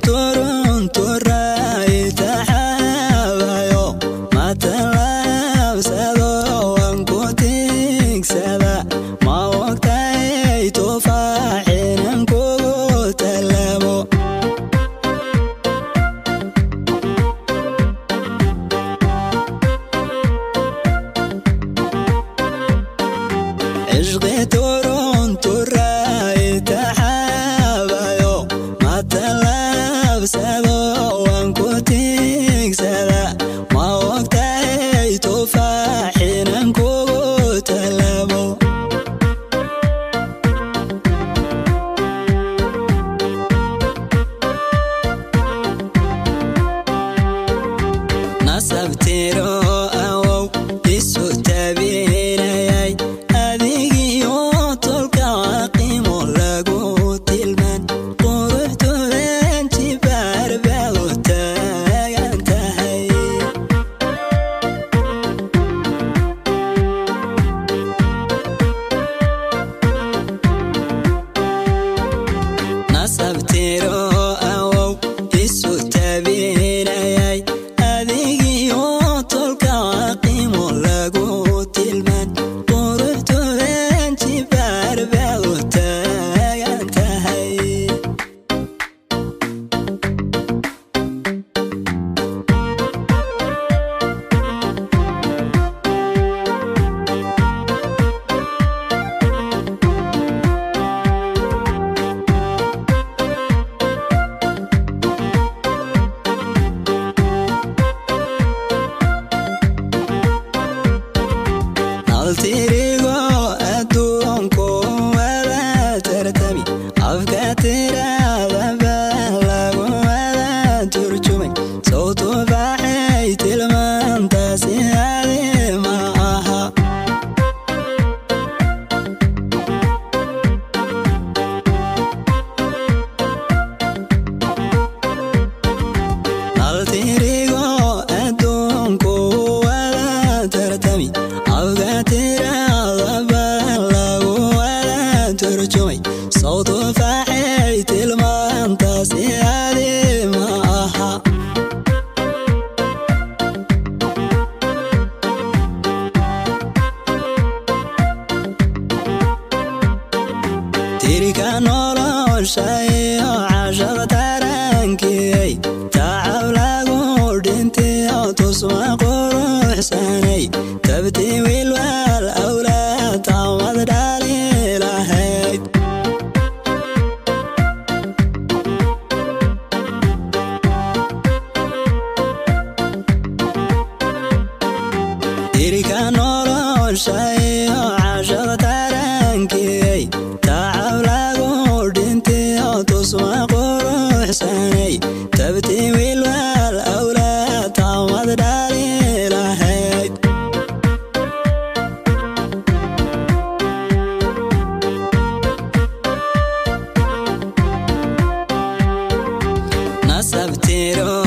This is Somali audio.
Turun turaytaxaabayo matalabsado waan ku tiigsada ma ogtahay tufaaxinan kugu talaamo. Cishqi turun turaytaxaabayo matalabsado waan ku tiigsada ma ogtahay tufaaxinan kugu talaamo. Nasabtiro awow isu tabinayay adigiyo tolka qiimo lagu tilmaan quruxdoodan jibaar baad u taagan tahay. Nasabtiro awow isu tabinayay adigiyo tolka qiimo lagu tilmaan quruxdoodan jibaar baad u taagan tahay. Naltirigo adduunku wada tartami afka tirada baa lagu wada turjumay sawtu baxay tilmaantaasi adi ma aha. Naltirigo adduunku wada tartami afka tirada baa lagu wada turjumay sawtu faxay tilmaantaasi adi ma aha. Tirika nolosha iyo cashada tarankiyey tacab lagu dhintiyo tusma quruxsanay tabti wiilwaal awlaad tamad dhali lahayd. Tirika nolosha iyo cashada tarankiyey tacab lagu dhintiyo tusma quruxsanay tabti wiilwaal awlaad tamad dhali lahayd. Nasabtiro